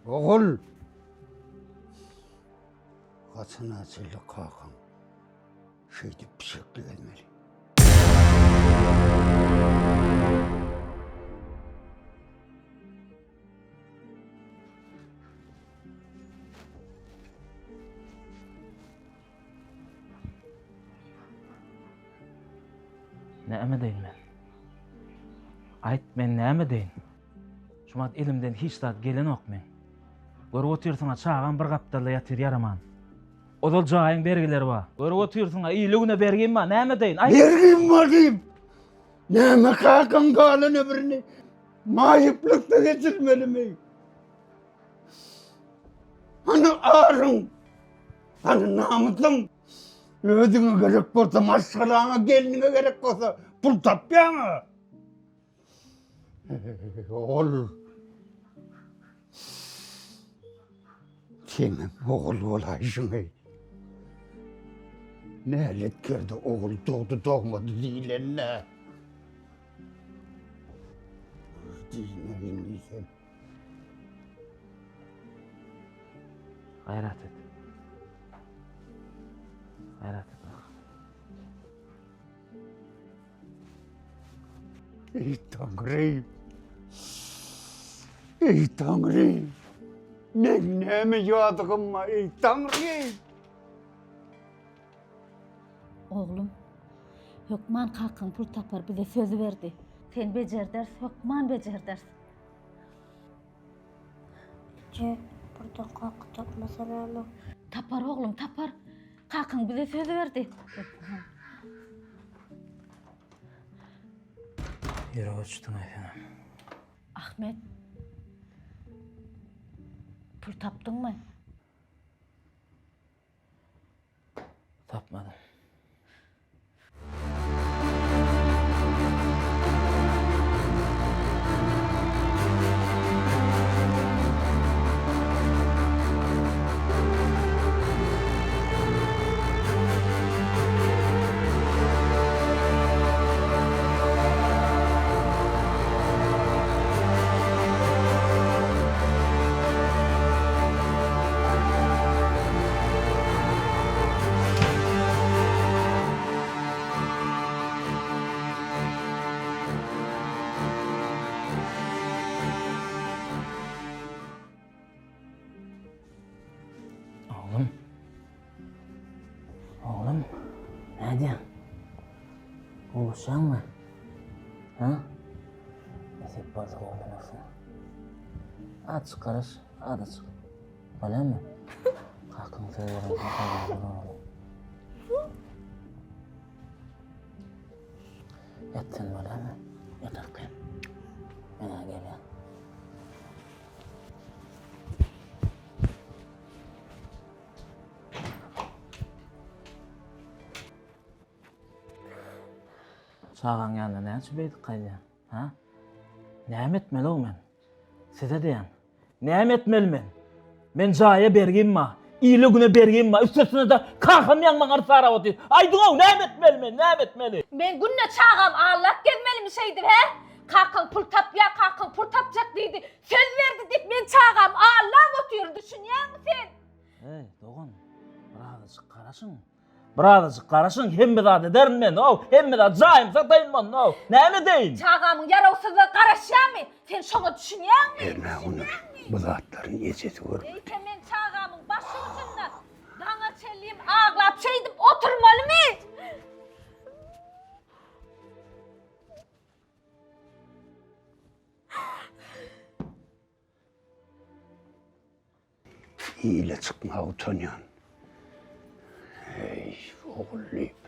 Ogul! Haçana çenli kakaň şeýdip pişekli gezmeli? Näme edeýin men? Aýt, men näme edeýin? Şu wagt elimden hiç zat gelenok meň. Görüp otyrsyň-a, çagam bir gapdalda ýatyr ýaraman. Ozal jaýyň bergileri bar. Görüp otyrsyň-a, ile-güne bergim bar. Näme edeýin? Aýt! Bergim bar diýip, näme kakaň galan ömrüni maýyplykda geçirmelimi? Hany aryň? Hany namysyň? Özüňe gerek bolsa, maşgalaňa, gelniňe gerek bolsa, pul tapýaň-a. Ogul. Seňem ogul bolaýşyň-eý. Nälet kerde ogul dogdy dogmady diýlende. Diýme indi sen. Gaýrat et. Gaýrat et. Eý Taňry! Eý Taňry! Meň näme ýazygym bar, eý Taňry! Oglum, hökman kakaň pul tapar, bize söz berdi. Sen bejerderis, hökman bejerderis. Eje, burada kaka tapmasa näme? Tapar oglum, tapar. Kakaň bize söz berdi. Hökman. Ýürek öçdüň-aý senem. Ahmet, pul tapdyňmy? Tapmadym. Oglum. Oglum, nädýäň? Gowuşýaňmy? Ha? Nesip bolsa gowulanarsyň. Azajyk garaş, azajyk. Bolýarmy? Kakaň söz berensoň sözüni durmaly. Ýat sen bolýarmy? Ýat arkaýyn. Men-ä gelýän. Çagaň ýanyna näme üçin beýdip gaýdýaň, ha? Näme etmeli-ow men? Size diýýän. Näme etmeli men? Men jaýa bergim bar, ile-güne bergim bar, üstesine-de kakam ýaň maňa sarap otyr. Aýdyň-ow, näme etmeli men, näme etmeli? Men günde çagamy aldap gezmelimi şeýdip, hä? Kakaň pul tapýar, kakaň pul tapjak diýdi, söz berdi diýip men çagamy aldap otyryn, düşünýäňmi sen? Eý, dogan, birazajyk garaşyň. Birazajyk garaşyň, hemme zat ederin men, ow, hemme zat, jaýymy sataýyn onda, ow, näme edeýin? Çagamyň ýarawsyzlygy garaşýarmy? Sen şoňa düşünýäňmi? Hernä ony bu zatlaryň ejesi görmedi. Eýse men çagamyň başy ujunda daňa çenlim aglap şeýdip oturmalymy? Ile çykmaga utanýan. Eý, ogul diýip.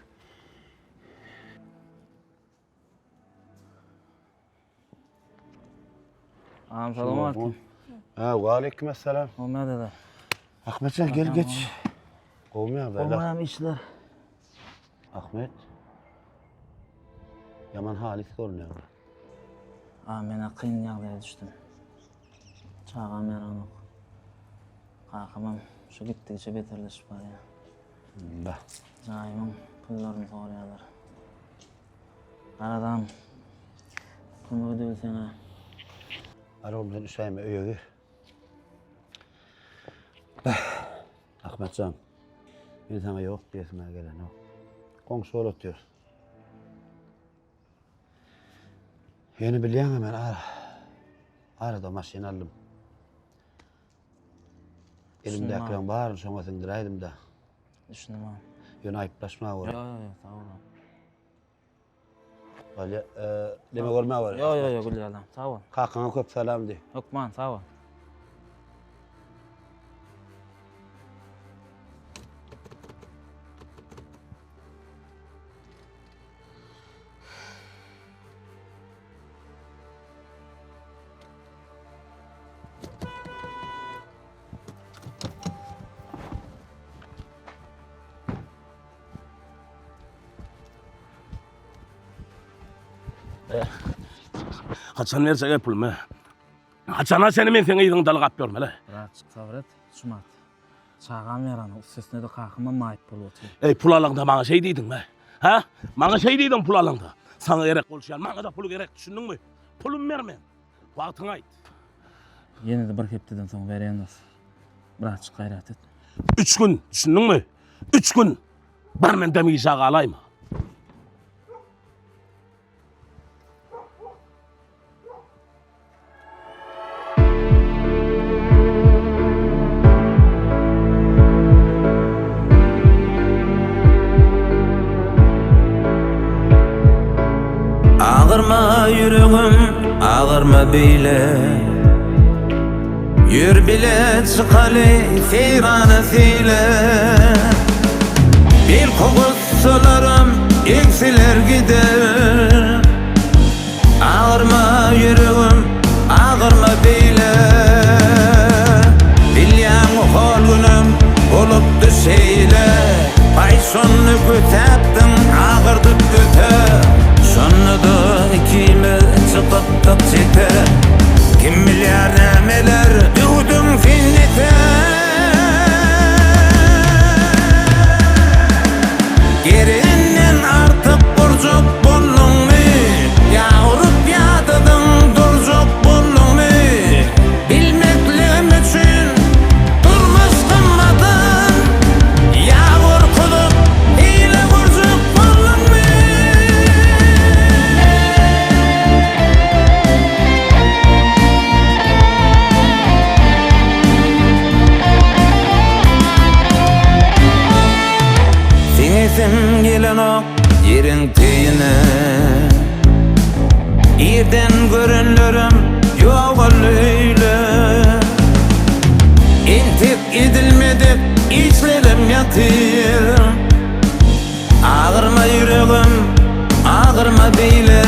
Agam salam aleyküm. Ha, waleýkim assalam. Gowy ýagdaýlar. Ahmetjan gel geç. Gowmy ýagdaýlar? Gowy işler. Ahmet. Ýaman halys görünýäň. A men kyn ýagdaýa düşdüm. Çagam ýaranok. Kakamam şu gitdigiçe beterleşip barýar. Bah. Jaýymyň pullaryny soraýarlar. Garazam, kömek edebilseň-ä. Bar oglum sen üşäýme öýe gir. Ahmet jan, men saňa ýok diýesim-ä gelenok. Goňşy bolup otyrys. Ýöne bilýäň-ä men ara, arada maşyn aldym. Elimdäkileriň baryny şoňa siňdiräýdim-dä. Düşündim agam. Ýöne aýyplaşma bor. Ýok, ýok, ýok, sag bol. Bolýa, deme görmä bor. Ýok, ýok, ýok, Gülýalam, sag bol. Kakaňa köp salam diý. Hökman, sag bol. Haçan berjek ey pulumy? Haçana seni men seň yzyňda ylgap ýörmeli? Birazjyk sabyr et, şumat. Çagam ýarany, üstesine-de kakamam maýyp bolup otyr. Eý, pul alaňda maňa şeý diýdiňmi? Hä? Maňa şeý diýdiň pul alaňda. Saňa gerek bolşy ýaly maňa-da pul gerek, düşündiňmi? Pulumy ber meň. Wagtyňy aýt. Ýene-de bir hepdeden soň berýän dos. Birazjyk gaýrat et. Üç gün, düşündiňmi? Üç gün. Bir mendem gijä galaýma. Agyrma ýüregim, agyrma beýle Ýör bile çykaly seýrana seýle Belki gussalaram egsiler gider Agyrma ýüregim, agyrma beýle Bilýäň hol günem bolupdy şeýle Paý şonda kösäpdiň agyrdyp öte Şonda-da ikimiz çykypdyk çete Kim bilýär nämeler düwdüň sen nete Gereginden artyk gurjak bolduňmy? Ýa urup ýadadyň durjak bolduňmy? Bilmekligim üçin durmuş gymmadyn Ýa gorkuzyp hile gurjak bolduňmy? Siňesim gelenok ýeriň teýine Irden görenlerim ýogaldy öýle Entek edilmedik işlerim ýatyr Agyrma ýüregim, agyrma beýle.